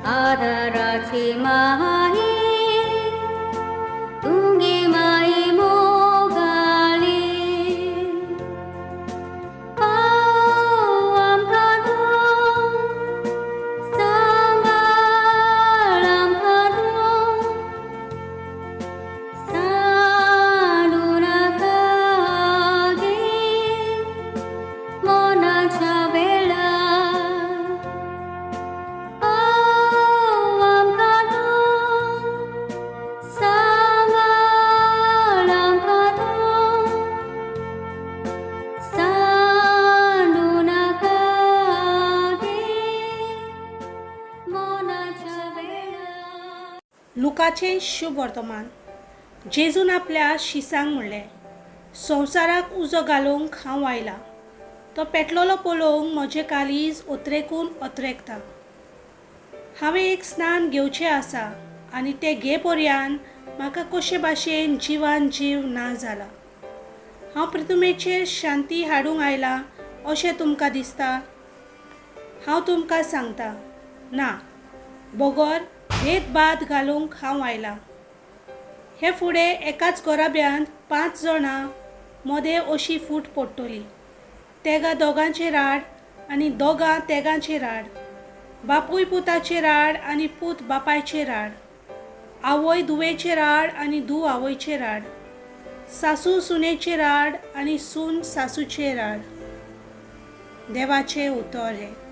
आदाराची माई तुगे माई मोगाली पाव आमकां तूं सांबाळ आमकां तूं सांडू नाका गे मनाच्या वेळार पाव आमकां तूं सांबाळ आमकां तूं सांडू नाका गे मनाच्या वेळार. लुकाचें शुभ वर्तमान. जेजून आपल्या शिसांक म्हणलें, संवसाराक उजो घालूंक हांव आयलां. तो पेटलोलो पळोवंक म्हजें काळीज ओत्रेकून ओत्रेकता. हांवें एक स्नान घेवचें आसा आनी तें घे पर्यान म्हाका कशे भाशेन जिवान जीव ना जाला. हांव पृथुमेचेर शांती हाडूंक आयलां अशें तुमकां दिसता? हांव तुमकां सांगता, ना, बगर भेदभाद घालूंक हांव आयलां. हे फुडें एकाच घराब्यांत 5 जाणां मदें अशी फूट पडटली, तेगां दोगांचेर आड आनी दोगां तेगांचेर आड, बापूय पुताचेर आड आनी पूत बापायचेर आड, आवय धुवेचेर आड आनी धूव आवयचेर आड, सासू सुनेचेर आड आनी सून सासूचेर आड. देवाचें उतर हें.